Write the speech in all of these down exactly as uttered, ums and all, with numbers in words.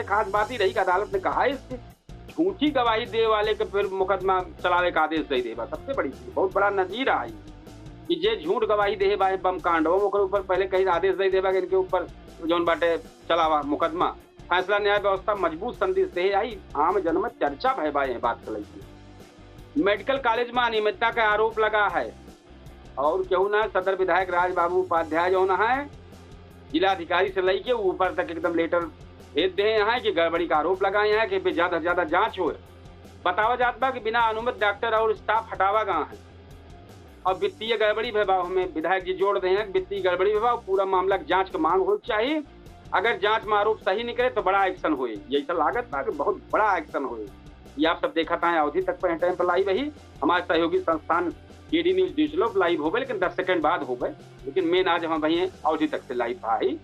खास बात ही रही कि अदालत ने कहा है इसके झूठी गवाही दे वाले के फिर मुकदमा चलावे का आदेश दे देबा। सबसे बड़ी चीज, बहुत बड़ा नजीर आई कि जे झूठ गवाही दे बा बम कांड, ओकर ऊपर पहले कहीं आदेश दे देबा कि इनके ऊपर जौन बाटे चलावा मुकदमा। फैसला न्याय व्यवस्था मजबूत संदेश दे आई, आम जन में चर्चा भय बा यह बात के लेके। मेडिकल कॉलेज में अनियमितता का आरोप लगा है और केहू ना, सदर विधायक राजबाबू उपाध्याय जौन है, जिलाधिकारी से लेके ऊपर तक एकदम लेटर भेज दे हैं कि गड़बड़ी का आरोप लगाए हैं कि पे ज्यादा से ज्यादा जांच होए। बतावा जात बा कि बिना अनुमति डॉक्टर और स्टाफ हटावा गया है और वित्तीय गड़बड़ी भय बा। हमें विधायक जी जोड़ दे हैं कि वित्तीय गड़बड़ी भय बा, पूरा मामला की जांच की मांग हो चाहिए। अगर जांच में आरोप सही निकले तो बड़ा एक्शन होए, यही सब लागत बा कि बहुत बड़ा एक्शन होए। ये आप सब देखत हैं अवधी तक पे टाइम पर लाइव ही। हमारे सहयोगी संस्थान केडी न्यूज डिजिटल लाइव होबे, लेकिन दस सेकंड बाद होबे। लेकिन मेन आज हम वहीं अवधी तक से लाइव भा ही।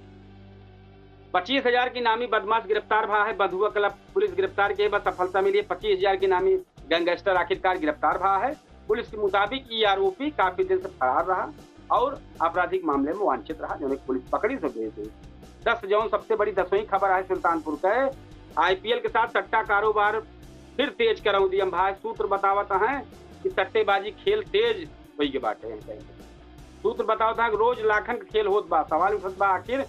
पच्चीस हजार की नामी बदमाश गिरफ्तार भा है। बधुआ कला पुलिस गिरफ्तार के बाद सफलता मिली है। पच्चीस हजार की नामी गैंगस्टर आखिरकार गिरफ्तार भा है। पुलिस के मुताबिक ये आरोपी काफी दिन से फरार रहा और आपराधिक मामले में वांछित रहा, जो पुलिस पकड़ी से भेज दी। दस जौन सबसे बड़ी दसवीं खबर है सुल्तानपुर के, आईपीएल के साथ सट्टा कारोबार फिर तेज करौं दियम भाई। सूत्र बतावत हैं कि सट्टेबाजी खेल तेज होई के बाटे हैं। सूत्र बतावत हैं कि रोज लाखन के खेल होत बा। सवाल उठत बा, आखिर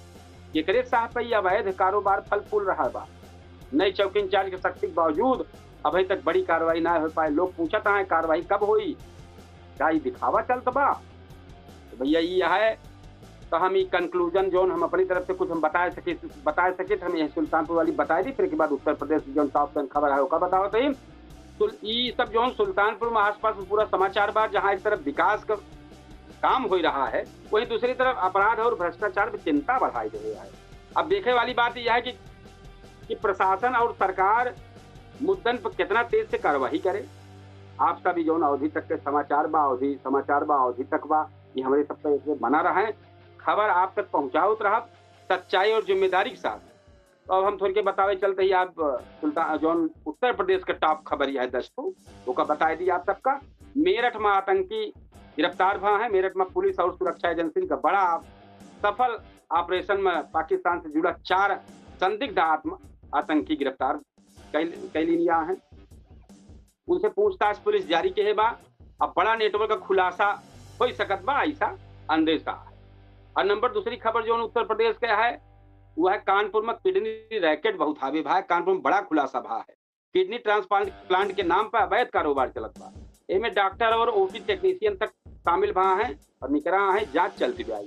केकरे साह पे ई अवैध कारोबार फल फूल रहा बा? नई चौकी इंचार्ज के सख्ती के बावजूद अभी तक बड़ी कार्रवाई ना हो पाए। लोग पूछत हैं कार्रवाई कब होई, का ई दिखावा चलत बा? तो भैया ई है, तो हम ई कंक्लूजन जौन हम अपनी तरफ से कुछ हम बताए सके, बताए सके तो हम यही सुल्तानपुर वाली बताए दी। फिर के बाद उत्तर प्रदेश की जौन टॉप टेन खबर है ओका बतावत ही। तो ई सब जौन सुल्तानपुर में आसपास में पूरा समाचार बा, जहाँ एक तरफ विकास का काम हो रहा है, वहीं दूसरी तरफ अपराध और भ्रष्टाचार में चिंता बढ़ाई दे रहा है। अब देखे वाली बात यह है कि, कि प्रशासन और सरकार मुद्दन पर कितना तेज से कार्रवाई करे। आप सभी जौन अवधी तक के समाचार बा, अवधी समाचार बा, अवधी तक बा, ये हमारे सब पे बना रहे, खबर आप तक पहुँचावत रहा सच्चाई और जिम्मेदारी के साथ। तो अब हम थोड़ के बतावे चलते ही आप, अ, सुल्तान, जौन उत्तर प्रदेश के टॉप खबर यह है दस ठो, ओका बताए दी आप सबका। मेरठ में आतंकी गिरफ्तार भा है। मेरठ में पुलिस और सुरक्षा एजेंसी का बड़ा सफल ऑपरेशन में पाकिस्तान से जुड़ा चार संदिग्ध आत्म, आतंकी गिरफ्तार कैल, कैली निया है। उनसे पूछताछ पुलिस जारी के है बा। अब बड़ा नेटवर्क का खुलासा हो सकत बा, ऐसा अंदेशा है। और नंबर दूसरी खबर जौन उत्तर प्रदेश के है, वो है कानपुर में किडनी रैकेट बहुत हावी भा है। कानपुर में बड़ा खुलासा भा है। किडनी ट्रांसप्लांट प्लांट के नाम पर अवैध कारोबार चलत बा। एमे डॉक्टर और ओटी टेक्नीशियन तक शामिल भा हैं और निकरा हैं, जांच चलती बा।